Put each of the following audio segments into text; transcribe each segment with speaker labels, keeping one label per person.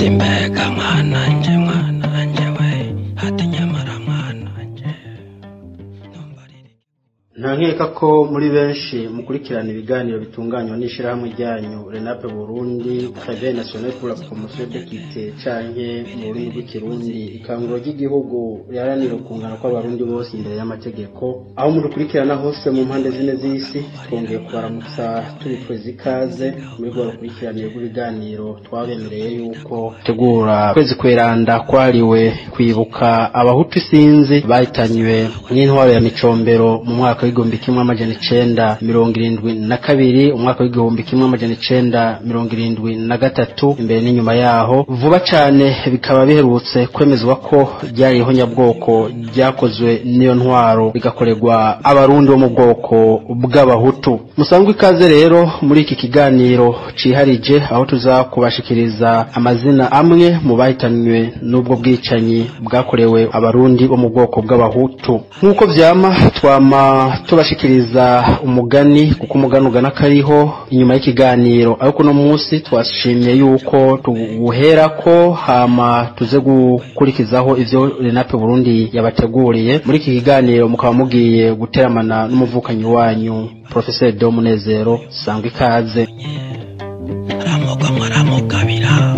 Speaker 1: Ati mbega mwananje mwananje we, ati nyamara mwananje.
Speaker 2: Nta nkeka ko muri benshi mukurikirana ibiganiro bitunganywa n'ishirahamwe ryanyu Renape Burundi, Réveil National pour la Promotion de l'Équité, canke mu rurimi rw'ikirundi ikanguro ry'igihugu riharanira ukungana kw'abarundi bose imbere y'amategeko. Aho mudukurikirana hose mu mpande zine z'isi, twongeye kubaramutsa tubipfuriza ikaze muri rwa rukurikiranire rw'ibiganiro twabemereye yuko tegura kwezi kweranda kwariwe kwibuka abahutu isinzi bahitanywe n'intwaro ya Micombero mu mwaka w'1972, umwaka w'1973, imbere n'inyuma yaho. Vuba cane bikaba biherutse kwemezwa ko ryari ihonyabwoko ryakozwe n'iyo ntwaro, rigakorerwa abarundi bo mu bwoko bw'abahutu. Musangwe ikaze rero muri iki kiganiro ciharije, aho tuza kubashikiriza amazina amwe mu bahitanywe n'ubwo bwicanyi bwakorewe abarundi bo mu bwoko bw'abahutu. Nk'uko vyama, twama tubashikiriza umugani, kuko umugani ugana kariho inyuma y'ikiganiro, ariko uno munsi twashimye yuko tuwuherako, hama tuze gukurikizaho ivyo Renape Burundi yabateguriye. Muri iki kiganiro mukaba mugiye guteramana n'umuvukanyi wanyu Professeur Deo Munezero. Sangwa ikaze.
Speaker 1: Aramugomwa aramugabira,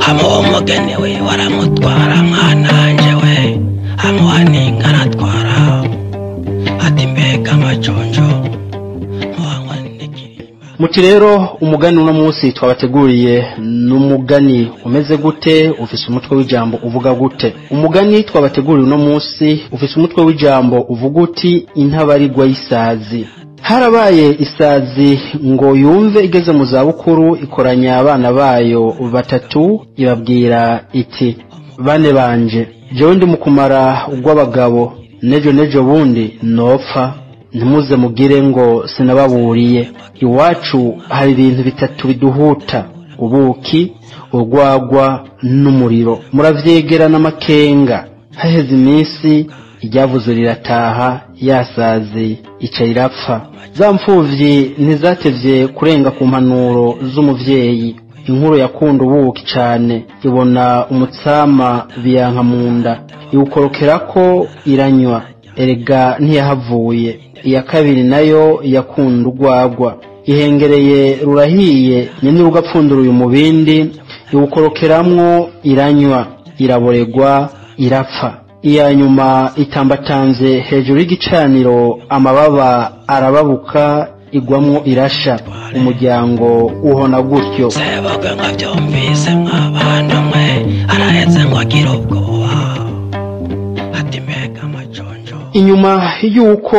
Speaker 1: amuha umugeni we waramutwara mwananje we, amuha n'inka aratwara. Ati mbega amaconjo muhanywa n'ikirimba.
Speaker 2: Muti rero umugani uno munsi twabateguriye n'umugani umeze gute? Ufise umutwe w'ijambo uvuga gute? Umugani twabateguriye uno munsi ufise umutwe w'ijambo uvuga uti: intabarigwa y'isazi. Harabaye isazi ngo yumve igeze mu zabukuru, ikoranya abana bayo batatu, ibabwira iti: bane banje, jewe ndi mu kumara ugw'abagabo, nejo nejo bundi nopfa, ntimuze mugire ngo sinababuriye. Iwacu hari ibintu bitatu biduhuta: ubuki, urwagwa n'umuriro. Muravyegerana amakenga. Haheze iminsi, iryavuze rirataha, yasazi ica rirapfa. Za mfuvyi ntizatevye kurenga ku mpanuro z'umuvyeyi. Inkuru yakunda ubuki cane, ibona umutsama biyanka mu nda, iwukorokerako iranywa, erega ntiyahavuye. Iya kabiri nayo yakunda urwagwa, ihengereye rurahiye, nyene rugapfunduruye umubindi, iwukorokeramwo iranywa, iraboregwa, irapfa. Iya nyuma itambatanze hejuru y'igicaniro, amababa arababuka, igwamwo irasha, umuryango uhona gutyo.
Speaker 1: Sebukwe ngo avyumvise mwabana mwe, araheze ngo agire ubwoba. Ati mbega amaconjo.
Speaker 2: Inyuma y'uko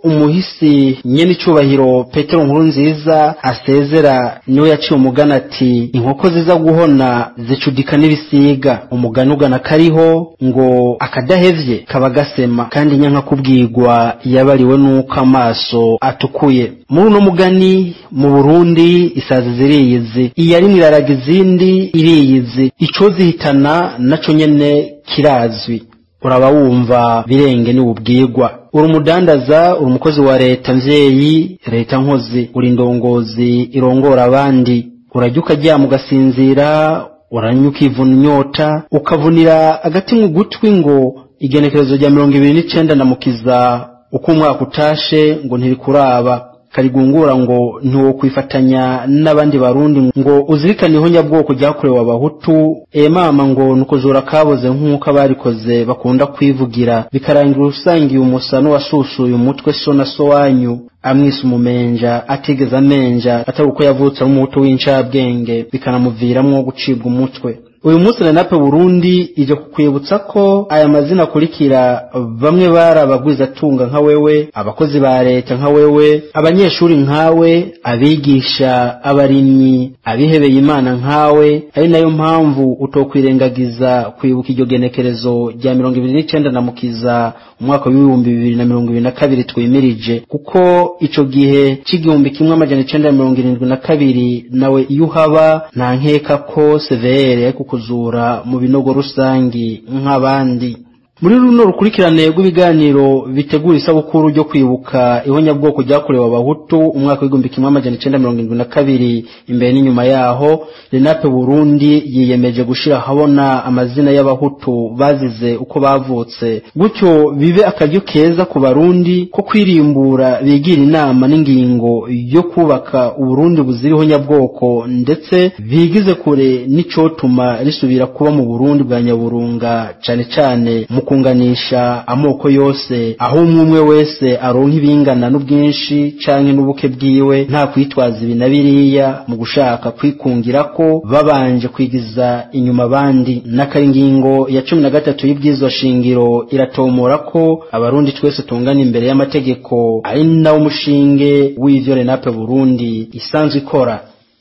Speaker 2: umuhisi nyene icubahiro Petero Nkurunziza asezera, niwe yaciye umugani ati: inkoko ziza guhona zicudika n'ibisiga. Umugani ugana kariho ngo akadahevye kaba gasema, kandi nyanka kubwirwa yabariwe nuko amaso atukuye. Muri uno mugani, mu Burundi isazi ziriyizi, iya rimwe iraraga izindi iriyizi, ico zihitana naco nyene kirazwi. Uraba wumva birenge ni ubwirwa. Uri umudandaza, uri umukozi wa leta mvyeyi, leta nkozi, uri indongozi irongora abandi, urajya ukaryama ugasinzira, uranywa ukivuna inyota, ukavunira agati mu gutwi ngo igenekerezo rya 29 na mukiza uko umwaka utashe ngo ntirikuraba. Karigungura ngo ntiwokwifatanya n'abandi barundi ngo uzirikane ihonyabwoko ryakorewe abahutu. Mama ngo nukuzura kaboze nk'uko abarikoze bakunda kwivugira, bikarangira usangiye umusa n'uwasusuye umutwe so na so wanyu, amwise umumenja atigeze amenja, atari uko yavutse ari umuhutu w'incabwenge, bikanamuviramwo gucibwa umutwe. Uyu munsi Renape Burundi ije kukwibutsa ko aya mazina akurikira bamwe bari abagwizatunga nka wewe, abakozi ba leta nka wewe, abanyeshuri nkawe, abigisha, abarimyi, abihebeye Imana nkawe, ari nayo mpamvu utokwirengagiza kwibuka iryo genekerezo rya 29 na mukiza umwaka w'2022 twimirije, kuko ico gihe c'1972 nawe iyo uhaba nta nkeka ko CVR kukuzura mu binogo rusangi nk'abandi. Muri runo rukurikirane rw'ibiganiro bitegura isabukuru ryo kwibuka ihonyabwoko ryakorewe abahutu umwaka w'1972 imbere n'inyuma yaho, Renape Burundi yiyemeje gushira habona amazina y'abahutu bazize uko bavutse, gutyo bibe akaryo keza ku barundi ko kwirimbura bigira inama n'ingingo yo kubaka Uburundi buzira ihonyabwoko, ndetse bigize kure n'icotuma risubira kuba mu Burundi bwa Nyaburunga, cane cane mu kunganisha amoko yose, aho umwe wese aronka ibingana n'ubwinshi canke n'ubuke bwiwe, nta kwitwaza ibi na biriya mu gushaka kwikungira ko babanje kwigiza inyuma abandi. N'akaringingo ya 13 y'ibwirizwa shingiro iratomora ko abarundi twese tungana imbere y'amategeko, ari nawo mushinge w'ivyo Renape Burundi isanzwe ikora.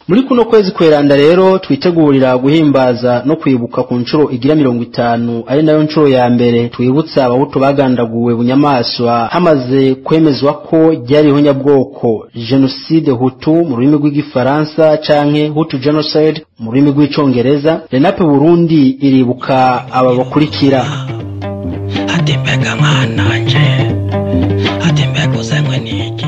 Speaker 2: Muri kuno kwezi kweranda rero twitegurira guhimbaza no kwibuka ku nshuro igira 50, ari nayo nshuro ya mbere twibutsa abahutu bagandaguwe bunyamaswa hamaze kwemezwa ko ryari ihonyabwoko genocide hutu mu rurimi rw'igifaransa canke Hutu genocide mu rurimi rw'icongereza. Renape Burundi iribuka aba bakurikira:
Speaker 1: Ati mbega mwananje, ati mbega uzanywe n'iki?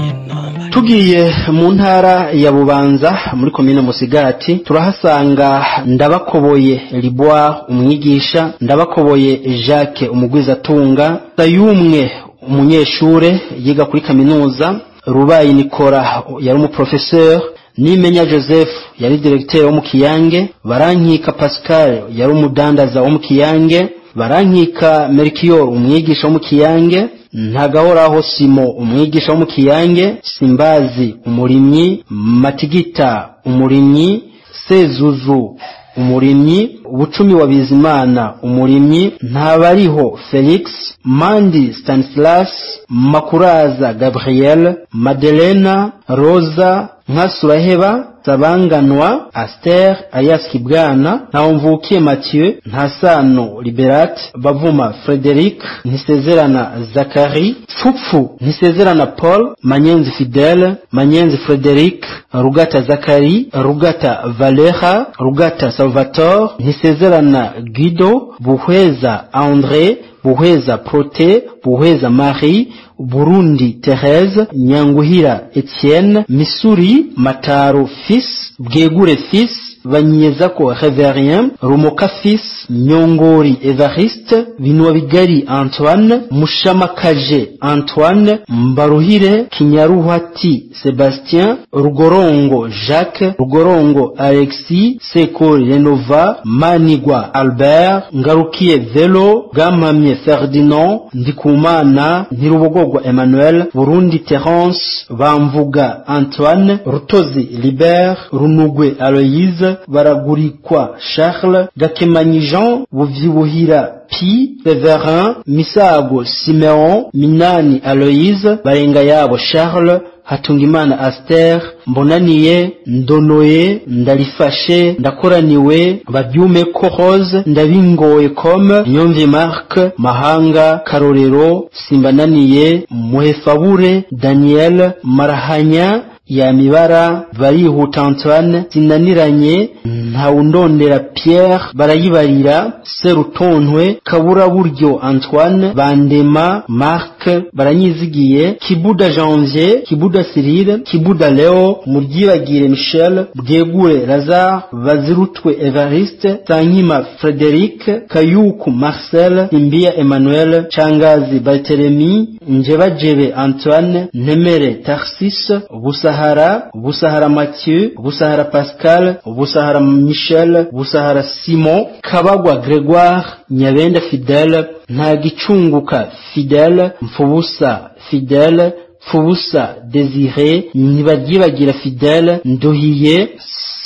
Speaker 2: Tugiye mu ntara ya Bubanza muri komine Musigati turahasanga Ndabakoboye Liboire umwigisha, Ndabakoboye Jacques umugwizatunga, Sayumwe umunyeshure yiga kuri kaminuza, Rubayi Nikora yari umuprofesseur, Nimenya Joseph yari directeur wo mu Kiyange, Barankika Pascal yari umudandaza wo mu Kiyange, Barankika Melchior umwigisha wo mu Kiyange, Ntagahoraho Simo umwigisha wo mu Kiyange, Simbazi umurimyi, Matigita umurimyi, Sezuzu umurimyi, Bucumi wa Bizimana umurimyi, Ntabariho Felix, Mandi Stanislas, Makuraza Gabriel, Madelena Rosa, Nkasuraheba Sabanganwa, Aster alias Kibwana, Ntawomvukiye Mathieu, Ntasano Liberat, Bavuma Frederic, Ntisezerana Zakari, Pfupfu Ntisezerana Paul, Manyenzi Fidele, Manyenzi Frederic, Rugata Zakari, Rugata Valera, Rugata Salvatore, Ntisezerana Guido, Buhweza André, Buhweza Prote, Buhweza Marie, Burundi Therese, Nyanguhira Etienne, Misuri Mataro Fils, Bwegure Fils, Banyezako Reverien, Rumoka Fils, Nyongori Evariste, Binwabigari Antoine, Mushamakaje Antoine, Mbaruhire Kinyaruhati Sebastien, Rugorongo Jacques, Rugorongo Alexis, Sekori Renova, Manigwa Albert, Ngarukiye Velo, Gampamye Ferdinand, Ndikumana Ntirubogogwa Emmanuel, Burundi Terence, Bamvuga Antoine, Rutozi Libert, Runugwe Aloise, Baragurikwa Charles, Gakemanyi Jean, Buvyibuhira Pi, Severin, Misago Simeon, Minani Aloise, Barengayabo Charles, Hatungimana Aster, Mbonaniye, Ndonoye, Ndalifashe, Ndakoraniwe, Babyume Rose, Ndabingoye Com, Nyomvye Marc, Mahanga, Karorero, Simbananiye, Muhefabure, Daniel, Marahanya, Yamibara, Barihuta Antoine, Sinaniranye, Ntawundondera Pierre, Barayibarira, Serutontwe, Kaburaburyo Antoine, Bandema Marc, Baranyizigiye, Kibuda Janvier, Kibuda Cyril, Kibuda Leo, Muryibagire Michel, Bwegure Lazare, Bazirutwe Evariste, Sankima Frederic, Kayuku Marcel, Imbiya Emmanuel, Changazi Barthélemy, Njebajebe Antoine, Nemere Tarsis, Busahara, Busahara Mathieu, Busahara Pascal, Busahara Michel, Busahara Simon, Kabagwa Grégoire, Nyabenda Fidèle, Ntagicunguka Fidèle, Mfubusa Fidèle, Fubusa Désiré, Nibagiragira Fidèle, Nduhiye,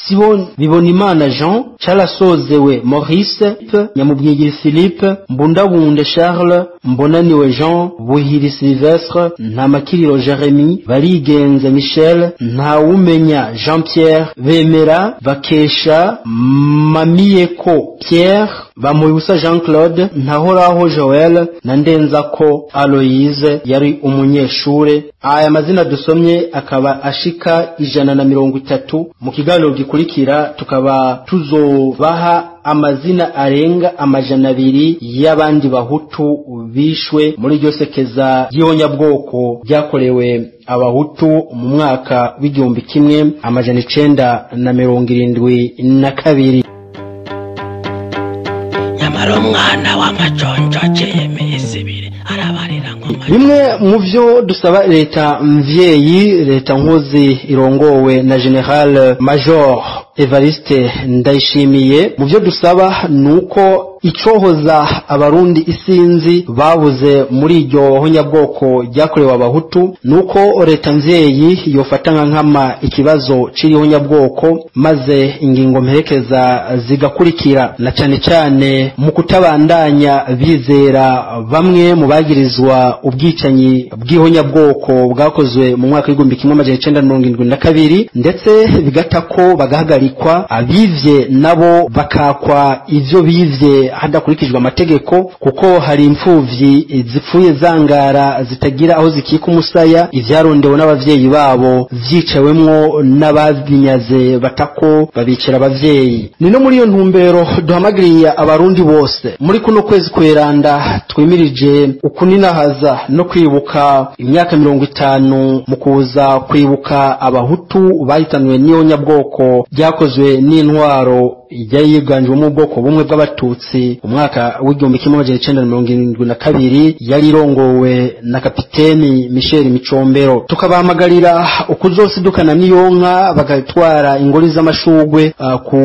Speaker 2: Sibon Bibonimana Jean, Chalasozewe Maurice, Nyamubwigiri Philippe, Mbundabunde Charles, Mbonaniwe Jean, Buhiri Sylvestre, Ntamakiriro Jeremy, Barigenza Michel, Ntawumenya Jean-Pierre, Bemera, Bakesha, Mamiyeko Pierre, Bamuyibusa Jean-Claude, Ntahoraho Joel, na Ndenzako Aloise yari umunyeshure. Aya mazina dusomye akaba ashika 130. Mu kiganiro gikurikira tukaba tuzobaha amazina arenga 200 y'abandi bahutu bishwe muri iryo sekeza ry'ihonyabwoko ryakorewe abahutu mu mwaka w'1972.
Speaker 1: Nyamara umwana w'amaconjo aciye iminsi ibiri arabarira ngo
Speaker 2: Bimwe mu vyo dusaba leta mvyeyi, leta nkozi irongowe na General Major Evariste Ndayishimiye, mu vyo dusaba nuko icohoza abarundi isinzi babuze muri iryo honyabwoko ryakorewe abahutu, nuko leta mvyeyi yofata nka nkama ikibazo c'iri honyabwoko, maze ingingo mperekeza zigakurikira, na cane cane mu kutabandanya bizera bamwe mu bagirizwa ubwicanyi bw'ihonyabwoko bwakozwe mu mwaka w'1972, ndetse bigata ko bagahagarikwa, abivye nabo bakakwa ivyo bivye hadakurikijwe amategeko, kuko hari imfuvyi zipfuye zangara zitagira aho zikika umusaya, ivyarondewe n'abavyeyi babo vyicawemwo n'ababinyaze batako babicira abavyeyi. Ni no muri iyo ntumbero duhamagariye abarundi bose muri kuno kwezi kweranda twimirije ukuninahaza no kwibuka imyaka 50 mu kuza kwibuka abahutu bahitanwe n'ihonyabwoko ryakozwe n'intwaro yari yiganjemo ubwoko bumwe bw'abatutsi umwaka w'1972, yari irongowe na kapiteni Michel Micombero. Tukabahamagarira ukuzosidukana n'iyonka bagatwara ingori z'amashugwe ku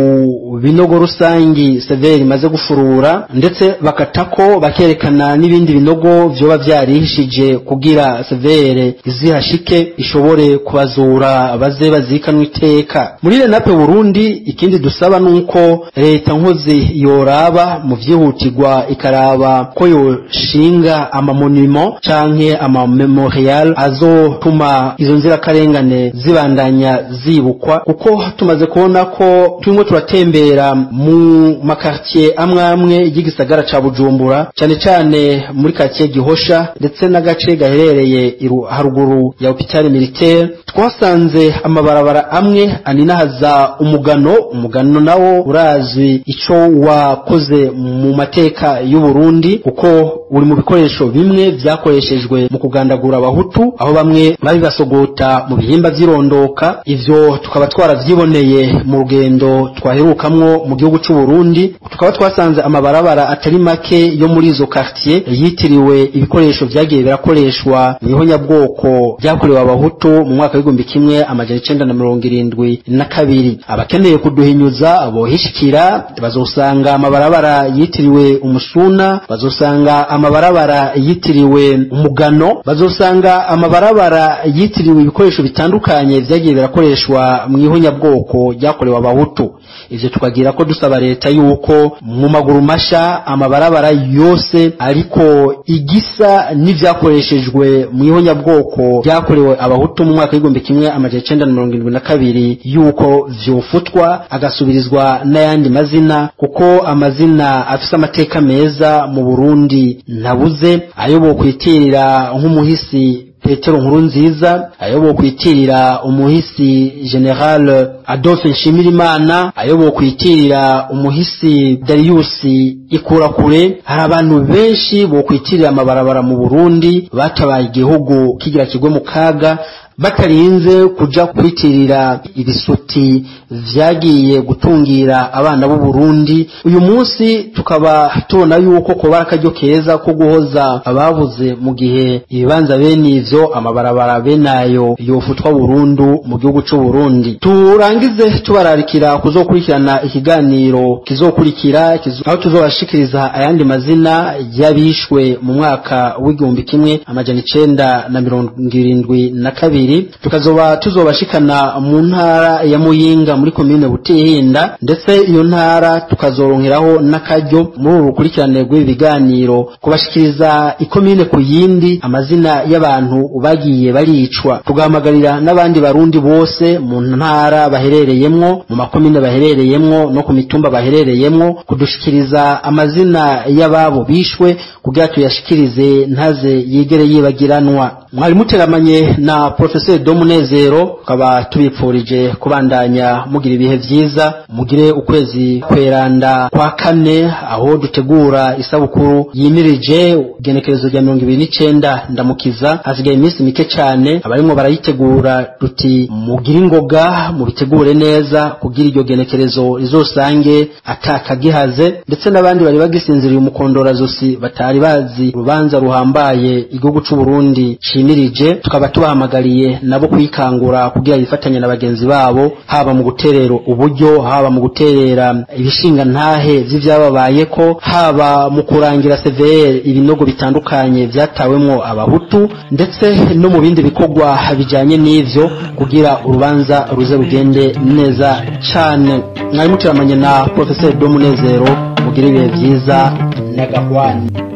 Speaker 2: binogo rusangi Severi imaze gufurura, ndetse bakatako bakerekana n'ibindi binogo vyoba vyarihishije kugira Severe izihashike ishobore kubazura baze bazikanwe iteka. Muri Renape Burundi ikindi dusaba nuko leta nkozi yoraba mu vyihutirwa ikaraba ko yoshinga amamonimo canke amamemorial azotuma izo nzirakarengane zibandanya zibukwa, kuko tumaze kubona ko turimo turatembera mu makartier amwe amwe y'igisagara ca Bujumbura, cane cane muri quartier Gihosha ndetse n'agace gaherereye haruguru ya hôpital militaire, twasanze amabarabara amwe aninahaza umugano. Umugano nawo urazwi ico wakoze mu mateka y'u Burundi, kuko uri mu bikoresho bimwe vyakoreshejwe mu kugandagura abahutu, aho bamwe babibasogota mu bihimba vy'irondoka. Ivyo tukaba twaravyiboneye mu rugendo twaherukamwo mu gihugu c'u Burundi, tukaba twasanze amabarabara atari make yo muri izo quartier yitiriwe ibikoresho vyagiye birakoreshwa mu ihonyabwoko vyakorewe abahutu mu mwaka w'1972. Abakeneye kuduhinyuza bohishikira bazosanga amabarabara yitiriwe umusuna, bazosanga amabarabara yitiriwe umugano, bazosanga amabarabara yitiriwe ibikoresho bitandukanye vyagiye birakoreshwa mu ihonyabwoko ryakorewe abahutu. Ivyo tukagira ko dusaba leta yuko mu maguru masha amabarabara yose ariko igisa n'ivyakoreshejwe mu ihonyabwoko ryakorewe abahutu mu mwaka w'1972 yuko vyofutwa agasubirizwa n'ayandi mazina, kuko amazina afise amateka meza mu Burundi ntabuze, ayo bokwitirira nk'umuhisi Petero Nkurunziza, ayo bokwitirira umuhisi General Adolphe Nshimirimana, ayo bokwitirira umuhisi Darius Ikurakure. Hari abantu benshi bokwitirira amabarabara mu Burundi batabaye igihugu kigira kigwe mu kaga, batarinze kuja kwitirira ibisuti vyagiye gutungira abana b'u Burundi. Uyu munsi tukaba tubona yuko koba akaryo keza ko guhoza ababuze mu gihe ibibanza bene ivyo amabarabara benayo yofutwa burundu mu gihugu c'u Burundi. Turangize tubararikira kuzokurikirana ikiganiro kizokurikira aho tuzobashikiriza ayandi mazina y'abishwe mu mwaka w'1972, tukazoba tuzobashikana mu ntara ya Muyinga muri komine Butihinda, ndetse iyo ntara tukazoronkeraho n'akaryo muri uru rukurikirane rw'ibiganiro kubashikiriza ikomine ku yindi amazina y'abantu bagiye baricwa. Tugahamagarira n'abandi barundi bose mu ntara baherereyemwo, mu makomine baherereyemwo no ku mitumba baherereyemwo kudushikiriza amazina y'ababo bishwe kugira tuyashikirize ntaze yigere yibagiranwa. Mwari muteramanye na Professor Professeur Domunezero, tukaba tubipfurije kubandanya mugira ibihe vyiza, mugire ukwezi kweranda kwa kane aho dutegura isabukuru yimirije igenekerezo rya 29 ndamukiza. Hasigaye iminsi mike cyane, abarimwo barayitegura duti mugire ingoga mubitegure neza kugira iryo genekerezo rizosange atakagihaze, ndetse n'abandi bari bagisinziriye umukondora zosi batari bazi urubanza ruhambaye igihugu c'u Burundi cimirije, tukaba tubahamagariye nabo kwikangura kugira bifatanye na bagenzi babo, haba mu guterera uburyo, haba mu guterera ibishinga ntahe vy'ivyababayeko, haba mu kurangira CVR ibinogo bitandukanye vyatawemwo abahutu, ndetse no mu bindi bikorwa bijanye n'ivyo kugira urubanza ruze rugende neza cane. Mwari muteramanye na Professeur Domunezero, mugire ibihe vyiza n'agahwane.